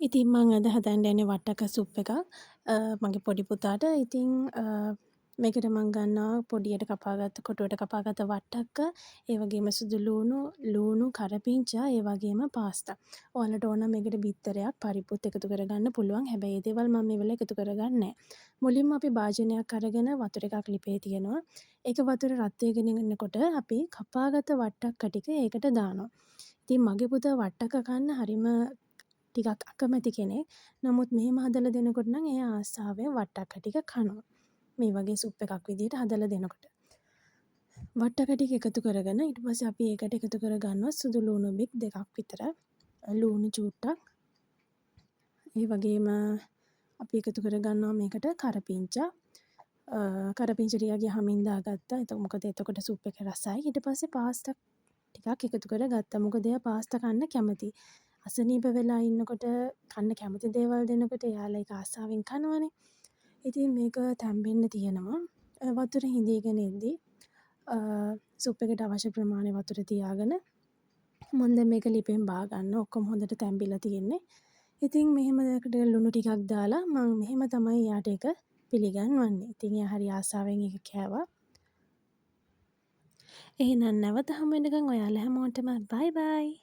ඉතින් මං අද හදන්න යන්නේ වට්ටක්ක සුප් එකක් මගේ පොඩි පුතාට. ඉතින් මේකට මං ගන්නවා පොඩියට කපාගත්ත, කොටුවට කපාගත්ත වට්ටක්ක, ඒ වගේම සුදු ලූණු, ලූණු, කරපිංචා, ඒ වගේම පාස්තා. ඔයාලට ඕන නම් මේකට බිත්තරයක්, පරිප්පුත් එකතු කරගන්න පුළුවන්. හැබැයි ඒ දේවල් මම මේ වෙලාවේ එකතු කරගන්නේ නෑ. මුලින්ම අපි භාජනයක් අරගෙන වතුර එකක් ලිපේ තියනවා. ඒක වතුර රත් වෙගෙන එනකොට අපි කපාගත්ත වට්ටක්ක ටික ඒකට දානවා. ඉතින් මගේ පුතා වට්ටක්ක කන්න හරිම ටිකක් අකමැති කෙනෙක්. නමුත් මෙහෙම හදලා දෙනකොට නම් එයා ආසාවෙන් වට්ටක්ක ටික කනවා. මේ වගේ සුප් එකක් විදියට හදලා දෙනකොට. වට්ටක්ක ටික එකතු කරගෙන ඊට පස්සේ අපි ඒකට එකතු කරගන්නවා සුදු ලූණු බික් 2ක් විතර. ලූණු චූට්ටක්. ඒ වගේම අපි එකතු කරගන්නවා මේකට කරපිංචා. කරපිංචා ටිකක් යහමින් දාගත්තා. මොකද එතකොට සුප් එක රසයි. ඊට පස්සේ පාස්තා ටිකක් එකතු කරගත්තා. මොකද එයා පාස්තා කන්න කැමතියි. අසනීප වෙලා ඉන්නකොට කන්න කැමති දේවල් දෙනකොට එයාලා ඒක ආසාවෙන් කනවනේ. ඉතින් මේක තැම්බෙන්න තියෙනවා. වතුර හිඳීගෙන එද්දි සුප් එකට අවශ්‍ය ප්‍රමාණය වතුර තියාගෙන මං දැන් මේක ලිපෙන් බා ගන්නවා. ඔක්කොම හොඳට තැම්බිලා තියෙන්නේ. ඉතින් මෙහෙම ඒකට ලුණු ටිකක් දාලා මං මෙහෙම තමයි එයාට ඒක පිළිගන්වන්නේ. ඉතින් එයා හරි ආසාවෙන් ඒක කෑවා. එහෙනම් නැවත හමු වෙනකන් ඔයාලා හැමෝටම බයි බයි.